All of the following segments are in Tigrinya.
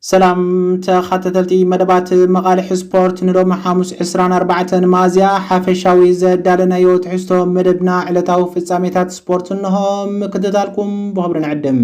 ሰላም ተኸታተልቲ መደባት መቓልሕ ስፖርት፣ ንሎሚ ሓሙስ ዕስራን ኣርባዕተን ሚያዝያ ሓፈሻዊ ዘዳለናዮ ትሕዝቶ መደብና ዕለታዊ ፍጻሜታት ስፖርት እንሆ። ምክትታልኩም ብኽብሪ ንዕድም።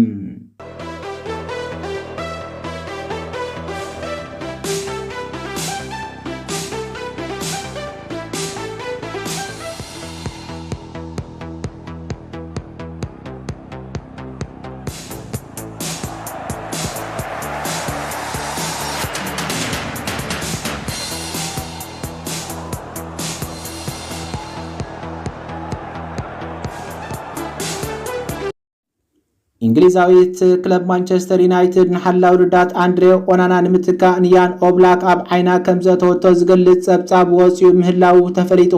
እንግሊዛዊት ክለብ ማንቸስተር ዩናይትድ ንሓላው ልዳት ኣንድሬ ኦናና ንምትካእ ንያን ኦብላክ ኣብ ዓይና ከም ዘእተወቶ ዝገልጽ ጸብጻብ ወጺኡ ምህላው ተፈሊጡ።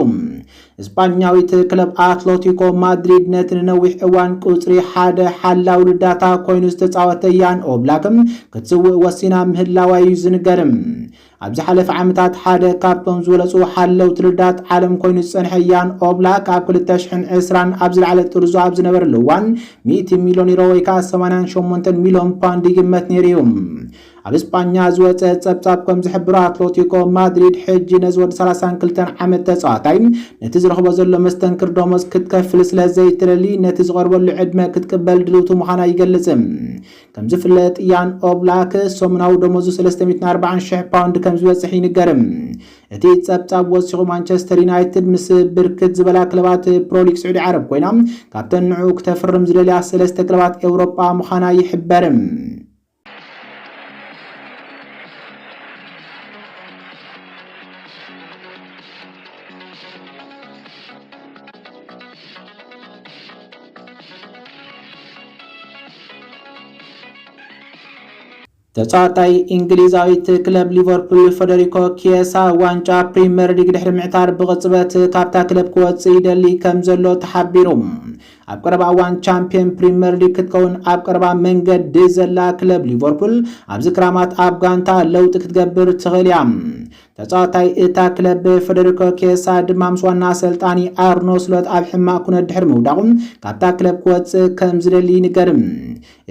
እስጳኛዊት ክለብ ኣትሌቲኮ ማድሪድ ነቲ ንነዊሕ እዋን ቁጽሪ ሓደ ሓላው ልዳታ ኮይኑ ዝተጻወተ ያን ኦብላክ ክትስውእ ወሲና ምህላዋ እዩ ዝንገር። ኣብ ዝሓለፈ ዓመታት ሓደ ካብቶም ዝበለጹ ሓለውቲ ልዳት ዓለም ኮይኑ ዝጸንሐ ያን ኦብላክ ኣብ ክልተ ሽሕን ዕስራን ኣብ ዝለዓለ ጥርዙ ኣብ ዝነበረሉ እዋን፣ ሚእቲ ሚልዮን ዩሮ ወይ ከኣ ሰማንያን ሸሞንተን ሚልዮን ፓውንድ ይግመት ነይሩ እዩ። ኣብ እስጳኛ ዝወጸ ጸብጻብ ከም ዝሕብሮ፣ ኣትሌቲኮ ማድሪድ ሕጂ ነዚ ወዲ ሰላሳን ክልተን ዓመት ተጻዋታይ ነቲ ዝረኽቦ ዘሎ መስተንክር ደሞዝ ክትከፍል ስለ ዘይትደሊ፣ ነቲ ዝቐርበሉ ዕድመ ክትቅበል ድልውቲ ምዃና ይገልጽ። ከም ዝፍለጥ፣ ያን ኦብላክ ሰሙናዊ ደሞዙ ሰለስተ ሚእትን ኣርባዓን ሽሕ ፓውንድ ከም ዝበጽሕ ይንገር። እቲ ጸብጻብ ወሲኹ፣ ማንቸስተር ዩናይትድ ምስ ብርክት ዝበላ ክለባት ፕሮሊግ ስዑዲ ዓረብ ኮይና፣ ካብተን ንዕኡ ክተፍርም ዝደልያ ሰለስተ ክለባት ኤውሮጳ ምዃና ይሕበር። ተጻዋታይ እንግሊዛዊት ክለብ ሊቨርፑል ፈደሪኮ ኪየሳ ዋንጫ ፕሪምየር ሊግ ድሕሪ ምዕታር ብቕጽበት ካብታ ክለብ ክወጽእ ይደሊ ከም ዘሎ ተሓቢሩ። ኣብ ቀረባ እዋን ቻምፒዮን ፕሪምየር ሊግ ክትከውን ኣብ ቀረባ መንገዲ ዘላ ክለብ ሊቨርፑል ኣብዚ ክራማት ኣብ ጋንታ ለውጢ ክትገብር ትኽእል እያ። ተጻዋታይ እታ ክለብ ፈደሪኮ ኬሳ ድማ ምስ ዋና ኣሰልጣኒ ኣርኖ ስሎት ኣብ ሕማቕ ኩነት ድሕሪ ምውዳቑ ካብታ ክለብ ክወጽእ ከም ዝደሊ ይንገር።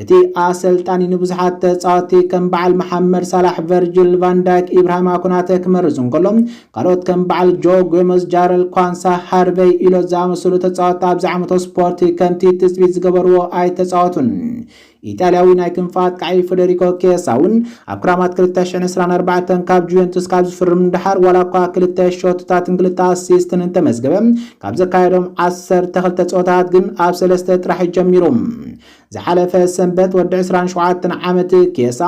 እቲ ኣሰልጣኒ ንብዙሓት ተጻወትቲ ከም በዓል መሓመድ ሳላሕ፣ ቨርጅል ቫንዳይክ፣ ኢብራሂማ ኮናተ ክመርጽ እንከሎ፣ ካልኦት ከም በዓል ጆ ጎመዝ፣ ጃረል ኳንሳ፣ ሃርቨይ ኢሎት ዝኣመሰሉ ተጻወትቲ ኣብዚ ዓመቶ ስፖርት ከምቲ ትጽቢት ዝገበርዎ ኣይተጻወቱን። ኢጣልያዊ ናይ ክንፊ ኣጥቃዒ ፈደሪኮ ኬሳ እውን ኣብ ክራማት ክልተ ሽሕን ዕስራን ኣርባዕተን ካብ ጁቬንቱስ ካብ ዝፍርም ንደሓር፣ ዋላ እኳ ክልተ ሸቶታትን ክልተ ኣሲስትን እንተመዝገበ፣ ካብ ዘካየዶም ዓሰርተ ክልተ ጸወታታት ግን ኣብ ሰለስተ ጥራሕ ጀሚሩ። ዝሓለፈ ሰንበት ወዲ ዕስራን ሸውዓተን ዓመት ኬሳ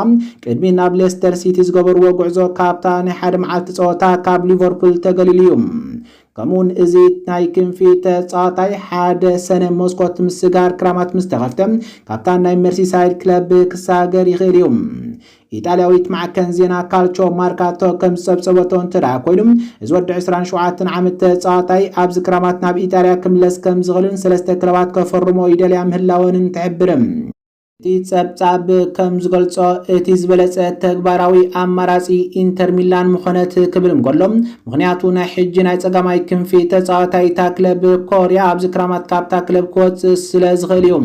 ቅድሚ ናብ ሌስተር ሲቲ ዝገበርዎ ጉዕዞ ካብታ ናይ ሓደ መዓልቲ ጸወታ ካብ ሊቨርፑል ተገሊሉ እዩ። ከምኡውን እዚ ናይ ክንፊ ተጻዋታይ ሓደ ሰነ መስኮት ምስጋር ክራማት ምስ ተኸፍተ ካብታ ናይ መርሲሳይድ ክለብ ክሳገር ይኽእል እዩ። ኢጣልያዊት ማዕከን ዜና ካልቾ ማርካቶ ከም ዝጸብጸበቶ እንተ ደኣ ኮይኑ፣ እዚ ወዲ ዕስራን ሸውዓተን ዓመት ተጻዋታይ ኣብዚ ክራማት ናብ ኢጣልያ ክምለስ ከም ዝኽእልን ሰለስተ ክለባት ከፈርሞ ይደልያ ምህላወንን ትሕብር። እቲ ጸብጻብ ከም ዝገልጾ፣ እቲ ዝበለጸ ተግባራዊ ኣማራጺ ኢንተር ሚላን ምኾነት ክብል እንከሎ፣ ምኽንያቱ ናይ ሕጂ ናይ ጸጋማይ ክንፊ ተጻዋታይ እታ ክለብ ኮርያ ኣብዚ ክራማት ካብታ ክለብ ክወጽእ ስለ ዝኽእል እዩ።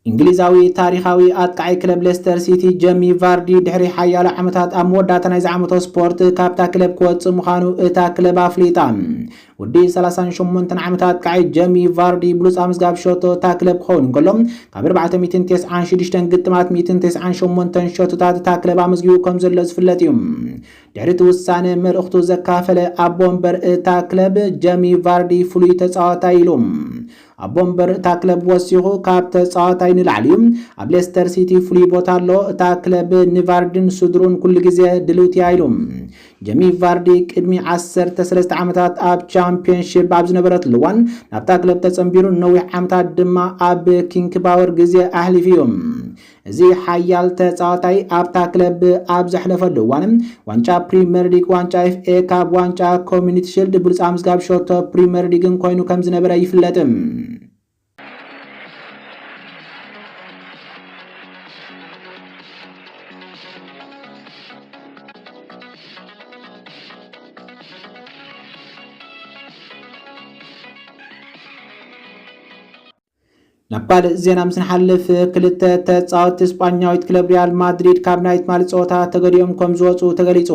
እንግሊዛዊ ታሪኻዊ ኣጥቃዒ ክለብ ሌስተር ሲቲ ጀሚ ቫርዲ ድሕሪ ሓያሎ ዓመታት ኣብ መወዳእታ ናይዚ ዓመቶ ስፖርት ካብታ ክለብ ክወጽእ ምዃኑ እታ ክለብ ኣፍሊጣ። ወዲ ሰላሳን ሸሞንተን ዓመት ኣጥቃዒ ጀሚ ቫርዲ ብሉጽ ኣመዝጋቢ ሸቶ እታ ክለብ ክኸውን እንከሎ፣ ካብ ኣርባዕተ ሚእትን ተስዓን ሽዱሽተን ግጥማት ሚእትን ተስዓን ሸሞንተን ሸቶታት እታ ክለብ ኣመዝጊቡ ከም ዘሎ ዝፍለጥ እዩ። ድሕሪ እቲ ውሳነ መልእኽቱ ዘካፈለ ኣቦ ወንበር እታ ክለብ ጀሚ ቫርዲ ፍሉይ ተጻዋታይ ኢሉ። ኣቦ ወንበር እታ ክለብ ወሲኹ፣ ካብ ተጻዋታይ ንላዕሊ ኣብ ሌስተር ሲቲ ፍሉይ ቦታ ኣሎ። እታ ክለብ ንቫርድን ስድሩን ኩሉ ግዜ ድልውቲ እያ ኢሉ። ጀሚ ቫርዲ ቅድሚ ዓሰርተ ሰለስተ ዓመታት ኣብ ቻምፒዮንሺፕ ኣብ ዝነበረትሉ እዋን ናብታ ክለብ ተጸንቢሩ፣ ንነዊሕ ዓመታት ድማ ኣብ ኪንግ ፓወር ግዜ ኣሕሊፉ እዩ። እዚ ሓያል ተጻዋታይ ኣብታ ክለብ ኣብ ዘሕለፈሉ እዋን ዋንጫ ፕሪምየር ሊግ፣ ዋንጫ ኤፍ ኤ ካፕ፣ ዋንጫ ኮሚኒቲ ሽልድ፣ ብሉጽ ኣምዝጋብ ሸቶ ፕሪምየር ሊግን ኮይኑ ከም ዝነበረ ይፍለጥ። ናብ ካልእ ዜና ምስ ንሓልፍ፣ ክልተ ተጻወትቲ ስጳኛዊት ክለብ ሪያል ማድሪድ ካብ ናይ ትማሊ ጸወታ ተገዲኦም ከም ዝወጹ ተገሊጹ።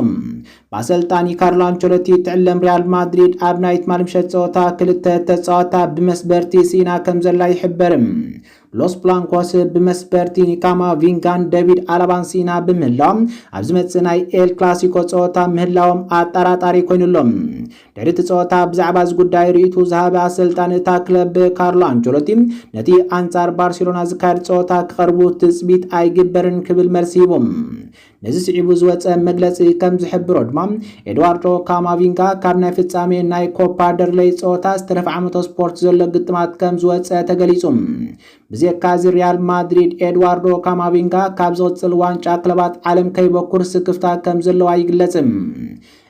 ብኣሰልጣኒ ካርሎ ኣንቸሎቲ ትዕለም ሪያል ማድሪድ ኣብ ናይ ትማሊ ምሸት ጸወታ ክልተ ተጻወታ ብመስበርቲ ስኢና ከም ዘላ ይሕበር። ሎስ ብላንኮስ ብመስበርቲ ካማቪንጋን ዴቪድ ኣላባን ስኢና ብምህላዎም፣ ኣብ ዝመጽእ ናይ ኤል ክላሲኮ ጸወታ ምህላዎም ኣጠራጣሪ ኮይኑሎም። ድሕሪ እቲ ጸወታ ብዛዕባ እዚ ጉዳይ ርእይቱ ዝሃበ ኣሰልጣኒ እታ ክለብ ካርሎ ኣንቸሎቲ፣ ነቲ ኣንጻር ባርሴሎና ዝካየድ ጸወታ ክቐርቡ ትጽቢት ኣይግበርን ክብል መልሲ ሂቡ። ነዚ ስዒቡ ዝወጸ መግለጺ ከም ዝሕብሮ ድማ፣ ኤድዋርዶ ካማቪንጋ ካብ ናይ ፍጻሜ ናይ ኮፓ ደርለይ ጸወታ ዝተረፈ ዓመተ ስፖርት ዘሎ ግጥማት ከም ዝወጸ ተገሊጹ። ብዘየካዚ ሪያል ማድሪድ ኤድዋርዶ ካማቪንጋ ካብ ዝቕጽል ዋንጫ ክለባት ዓለም ከይበኩር ስክፍታ ከም ዘለዋ ይግለጽ።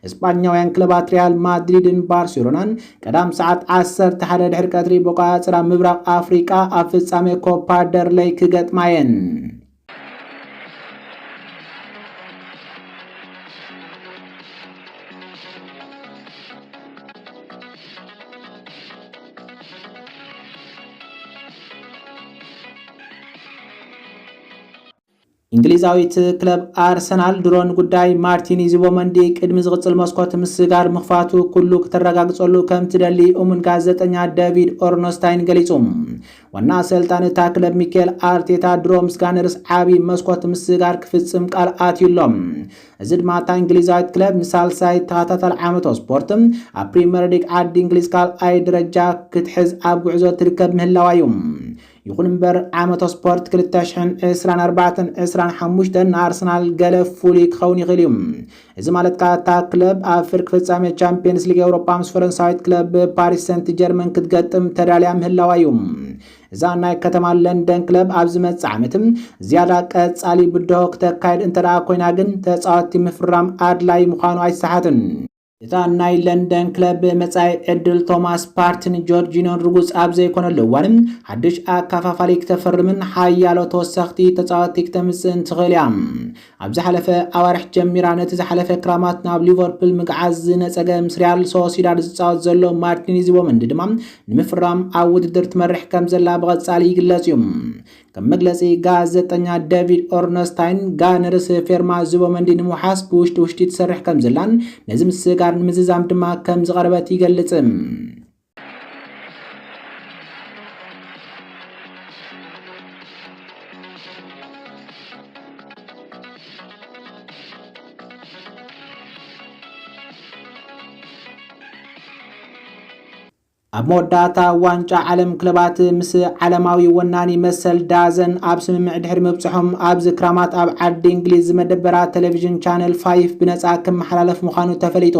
እስጳኛውያን ክለባት ሪያል ማድሪድን ባርሴሎናን ቀዳም ሰዓት ዓሰርተ ሓደ ድሕሪ ቀትሪ ብቋጽራ ምብራቕ ኣፍሪቃ ኣብ ፍጻሜ ኮፓ ደርለይ ክገጥማ እየን። እንግሊዛዊት ክለብ ኣርሰናል ድሮ ንጉዳይ ማርቲኒ ዙቢመንዲ ቅድሚ ዝቕጽል መስኮት ምስጋር ምኽፋቱ ኩሉ ክተረጋግጸሉ ከም ትደሊ እሙን ጋዜጠኛ ዴቪድ ኦርንስታይን ገሊጹ። ዋና ኣሰልጣኒ እታ ክለብ ሚኬል ኣርቴታ ድሮ ምስ ጋነርስ ዓቢ መስኮት ምስጋር ክፍጽም ቃል ኣትዩ ኣሎ። እዚ ድማ እታ እንግሊዛዊት ክለብ ንሳልሳይ ተኸታታሊ ዓመት ስፖርት ኣብ ፕሪምየር ሊግ ዓዲ እንግሊዝ ካልኣይ ደረጃ ክትሕዝ ኣብ ጉዕዞ ትርከብ ምህላዋ እዩ። ይኹን እምበር ዓመት ስፖርት ክልተ ሽሕን ዕስራን ኣርባዕተን ዕስራን ሓሙሽተን ንኣርሰናል ገለ ፍሉይ ክኸውን ይኽእል እዩ። እዚ ማለት ከኣ እታ ክለብ ኣብ ፍርቂ ፍጻሜ ቻምፒየንስ ሊግ ኤውሮጳ ምስ ፈረንሳዊት ክለብ ፓሪስ ሰንት ጀርመን ክትገጥም ተዳልያ ምህላዋ እዩ። እዛ ናይ ከተማ ለንደን ክለብ ኣብ ዝመጽእ ዓመት ዝያዳ ቀጻሊ ብድሆ ክተካይድ እንተ ደኣ ኮይና ግን ተጻወትቲ ምፍራም ኣድላዪ ምዃኑ ኣይሰሓትን። እታ ናይ ለንደን ክለብ መጻኢ ዕድል ቶማስ ፓርትን ጆርጂኖን ርጉጽ ኣብ ዘይኮነሉ እዋን ሓድሽ ኣከፋፋሊ ክተፈርምን ሓያሎ ተወሰኽቲ ተጻወትቲ ክተምጽእን ትኽእል እያ። ኣብ ዝሓለፈ ኣዋርሕ ጀሚራ ነቲ ዝሓለፈ ክራማት ናብ ሊቨርፑል ምግዓዝ ዝነጸገ ምስ ሪያል ሶሲዳድ ዝጻወት ዘሎ ማርቲኒ ዙቢመንዲ ድማ ንምፍራም ኣብ ውድድር ትመርሕ ከም ዘላ ብቐጻሊ ይግለጽ እዩ። ከም መግለጺ ጋዜጠኛ ዴቪድ ኦርንስታይን፣ ጋነርስ ፌርማ ዙቢመንዲ ንምውሓስ ብውሽጢ ውሽጢ ትሰርሕ ከም ዘላን ነዚ ምስጋር ንምዝዛም ድማ ከም ዝቐረበት ይገልጽ። ኣብ መወዳእታ ዋንጫ ዓለም ክለባት ምስ ዓለማዊ ወናኒ መሰል ዳዘን ኣብ ስምምዕ ድሕሪ ምብጽሖም፣ ኣብዚ ክራማት ኣብ ዓዲ እንግሊዝ ዝመደበራ ቴሌቪዥን ቻነል ፋይፍ ብነጻ ክመሓላለፍ ምዃኑ ተፈሊጡ።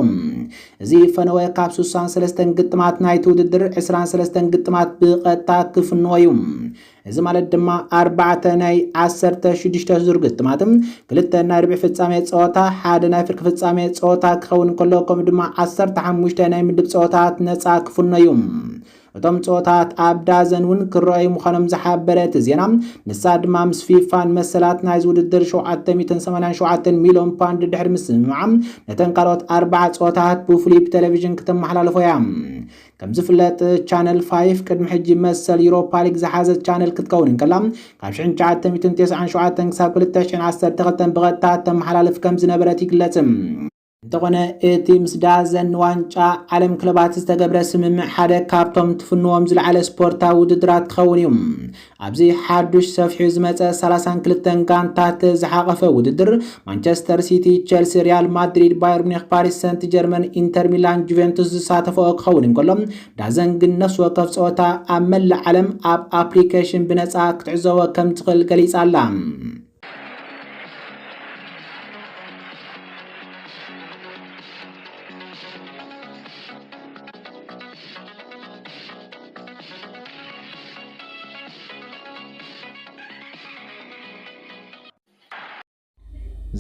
እዚ ፈነወ ካብ ስሳን ሰለስተን ግጥማት ናይቲ ውድድር ዕስራን ሰለስተን ግጥማት ብቐጥታ ክፍንዎ እዩ። እዚ ማለት ድማ ኣርባዕተ ናይ ዓሰርተ ሽዱሽተ ዙር ግጥማትን ክልተ ናይ ርብዒ ፍጻሜ ጸወታ፣ ሓደ ናይ ፍርቂ ፍጻሜ ጸወታ ክኸውን እንከሎ፣ ከምኡ ድማ ዓሰርተ ሓሙሽተ ናይ ምድብ ጸወታት ነጻ ክፍኖ እዩ። እቶም ጸወታት ኣብ ዳዘን እውን ክረኣዩ ምዃኖም ዝሓበረ እቲ ዜና፣ ንሳ ድማ ምስ ፊፋን መሰላት ናይዚ ውድድር ሸውዓተ ሚእትን ሰማንያን ሸውዓተን ሚልዮን ፓውንድ ድሕሪ ምስምማዓ፣ ነተን ካልኦት ኣርባዓ ጸወታት ብፍሉይ ብቴሌቪዥን ክተመሓላልፎ እያ። ከም ዝፍለጥ፣ ቻነል ፋይፍ ቅድሚ ሕጂ መሰል ዩሮፓ ሊግ ዝሓዘት ቻነል ክትከውን እንከላ፣ ካብ ሽሕን ትሽዓተ ሚእትን ተስዓን ሸውዓተን ክሳብ ክልተ ሽሕን ዓሰርተ ክልተን ብቐጥታ ተመሓላልፍ ከም ዝነበረት ይግለጽ። እንተኾነ፣ እቲ ምስ ዳዘን ንዋንጫ ዓለም ክለባት ዝተገብረ ስምምዕ ሓደ ካብቶም ትፍንዎም ዝለዓለ ስፖርታዊ ውድድራት ክኸውን እዩ። ኣብዚ ሓዱሽ ሰፊሑ ዝመጸ ሰላሳን ክልተን ጋንታት ዝሓቐፈ ውድድር፣ ማንቸስተር ሲቲ፣ ቸልሲ፣ ሪያል ማድሪድ፣ ባየር ሙኒክ፣ ፓሪስ ሰንት ጀርመን፣ ኢንተር ሚላን፣ ጁቬንቱስ ዝሳተፈኦ ክኸውን እንከሎ፣ ዳዘን ግን ነፍሲ ወከፍ ጸወታ ኣብ መላእ ዓለም ኣብ ኣፕሊኬሽን ብነጻ ክትዕዘቦ ከም ትኽእል ገሊጻ ኣላ።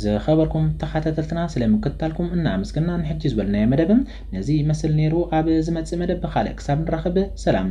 ዝኸበርኩም ተኸታተልትና፣ ስለ ምክትታልኩም እናኣመስገና፣ ንሕጂ ዝበልናዮ መደብ ነዚ ይመስል ነይሩ። ኣብ ዝመጽእ መደብ ብኻልእ ክሳብ ንራኸብ፣ ሰላም።